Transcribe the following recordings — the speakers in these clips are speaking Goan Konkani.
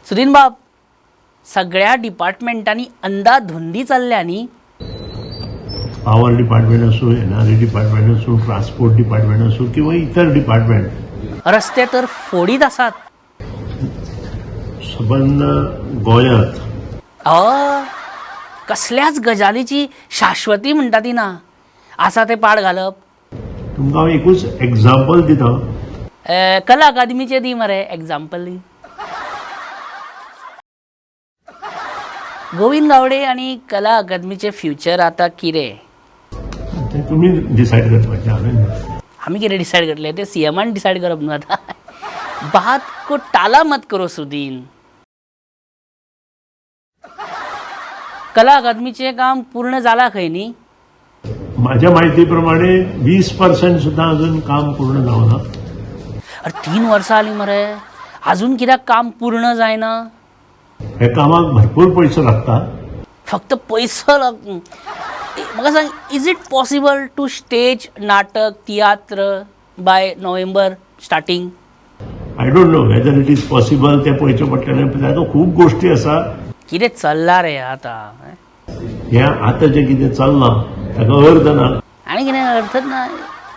सुदीन बाब, सगळ्या डिपार्टमेंटांनी अंदाधुंदी चल्ल्या न्ही. पॉवर डिपार्टमेंट असो, एनआरए डिपार्टमेंट असो, ट्रान्सपोर्ट डिपार्टमेंट असो किंवा इतर डिपार्टमेंट. रस्ते तर फोडीत आसात. सबंद गोंयांत. अ कसल्याच गजालीची शाश्वती म्हणटा ती ना. आसा ते पाड घालप. तुमकां हांव एकूच एग्जाम्पल दिता. कला अकादमीचे दी मरे एग्जाम्पल दी. गोविंद गावडे आनी कला अकादमीचे फ्युचर आतां कितें? तें तुमी डिसायड करपाचें, हांवें न्हय. आमी कितें डिसायड करतले? ते सीएमान डिसायड करप न्हू आतां. बात को टाला मत करो सुदीन. कला अकादमीचें काम पूर्ण जालां खंय न्ही? माझ्या माहिती प्रमाणे 20% सुद्दां अजून काम पूर्ण जावना. अरे, 3 वर्सां जालीं मरे, अजून कित्याक काम पूर्ण जायना? हे कामाक भरपूर पयसो लागता. फक्त पयसो लाग. म्हाका सांग, is it possible to stage नाटक तियात्र by November starting? I don't know whether it is possible. तें पळोवचें पडटलें. ताका खूब गोश्टी आसा. कितें चल्लां रे आतां? हें आतां जें कितें चल्लां ताका अर्थ ना. आनी कितें अर्थच ना.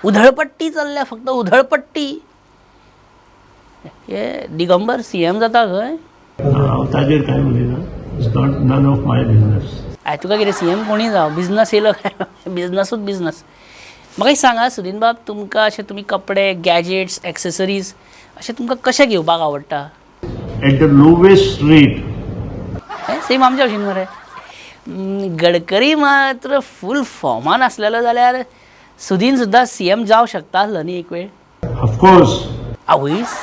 उधळपट्टी चल्ल्या, फक्त उधळपट्टी. हे दिगंबर सीएम जाता खंय. हांव ताजेर कांय उलयना. It's not none of my business. I तुका कितें, सीएम कोणूय जावं, बिजनस येयलो काय बिजनसूच बिजनस. म्हाका एक सांगा सुदीन बाब, तुमकां अशें तुमी कपडे, गॅजेट्स, एक्सेसरीज अशें तुमकां कशें घेवपाक आवडटा? At the lowest rate. Same आमच्या भशेन मरे. गडकरी मात्र फूल फॉर्मान आसलेलो जाल्यार सुदीन सुद्दां सीएम जावं शकता आसलो न्ही एक वेळ. Of course. आवयस.